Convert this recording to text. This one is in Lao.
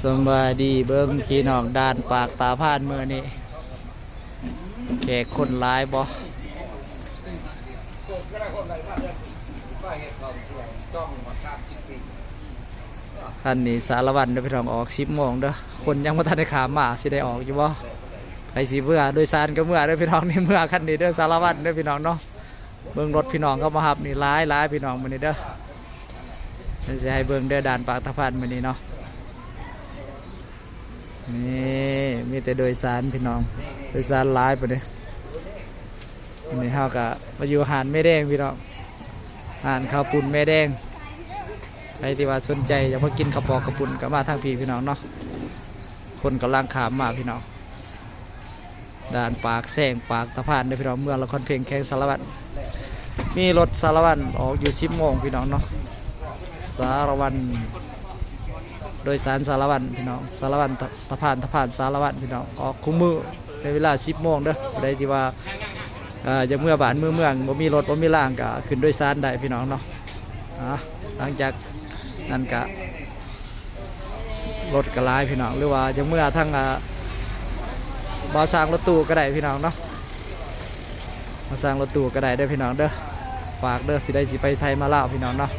ສະບາຍດີ ເບິ່ງພີ່ນ້ອງ ດ່ານປາກຕາພານມື້ນີ້ ແຂກຄົນຫຼາຍບໍ່? ຄັນນີ້ສາລະວັນເດີພີ່ນ້ອງ ອອກສິບໂມງເດີ ຄົນຍັງບໍ່ທັນໄດ້ຂ້າມມາ ຊິໄດ້ອອກຢູ່ບໍ່? ໃຜຊິເມືອໂດຍສານກໍເມືອເດີພີ່ນ້ອງ ນີ້ເມືອຄັນນີ້ເດີ ສາລະວັນເດີພີ່ນ້ອງເນາະ. ເບິ່ງລົດພີ່ນ້ອງເຂົາມາຮັບນີ້ຫຼາຍໆ ພີ່ນ້ອງມື້ນີ້ເດີ ເພິ່ນຊິໃຫ້ເບິ່ງເດີ ດ່ານປາກຕາພານມື້ນີ້ເນາະ. ນີ້ມີແຕ່ໂດຍສານພີ່ນ້ອງ ໂດຍສານຫຼາຍປານນີ້. ນີ້ເຮົາກະມາຢູ່ຮ້ານແມ່ແດງພີ່ນ້ອງ ຮ້ານເຂົ້າປຸ້ນແມ່ແດງ. ໃຜທີ່ວ່າສົນໃຈຢາກມາກິນເຂົ້າປອກເຂົ້າປຸ້ນກໍມາທາງພີ້ພີ່ນ້ອງເນາະ. ຄົນກຳລັງຂ້າມມາພີ່ນ້ອງ ດ່ານປາກແຊງປາກຕາພານເດີພີ່ນ້ອງ ເມືອງລະຄອນເພັງ ແຂວງສາລະວັນ. ມີລົດສາລະວັນອອກຢູ່ສິບໂມງພີ່ນ້ອງເນາະ ສາລະວັນ ໂດຍສານສາລະວັນພີ່ນ້ອງ ສາລະວັນຕາ ຕາພານ ຕາພານສາລະວັນພີ່ນ້ອງ ອອກຄູ່ມື້ໃນເວລາສິບໂມງເດີ. ຜູ້ໃດທີ່ວ່າ ເອີ ຢາກເມືອບ້ານເມືອເມືອງ ບໍ່ມີລົດບໍ່ມີລາງ ກໍຂຶ້ນໂດຍສານໄດ້ພີ່ນ້ອງເນາະ. ອ່າ ຫຼັງຈາກນັ້ນກໍລົດກໍຫຼາຍພີ່ນ້ອງ ຫຼືວ່າຢາກເມືອທາງ ອ່າ ບ່າວຊ່າງລົດຕູ້ກໍໄດ້ພີ່ນ້ອງເນາະ ບ່າວຊ່າງລົດຕູ້ກໍໄດ້ເດີພີ່ນ້ອງເດີ. ຝາກເດີ ຜູ້ໃດຊິໄປໄທມາລາວພີ່ນ້ອງເນາະ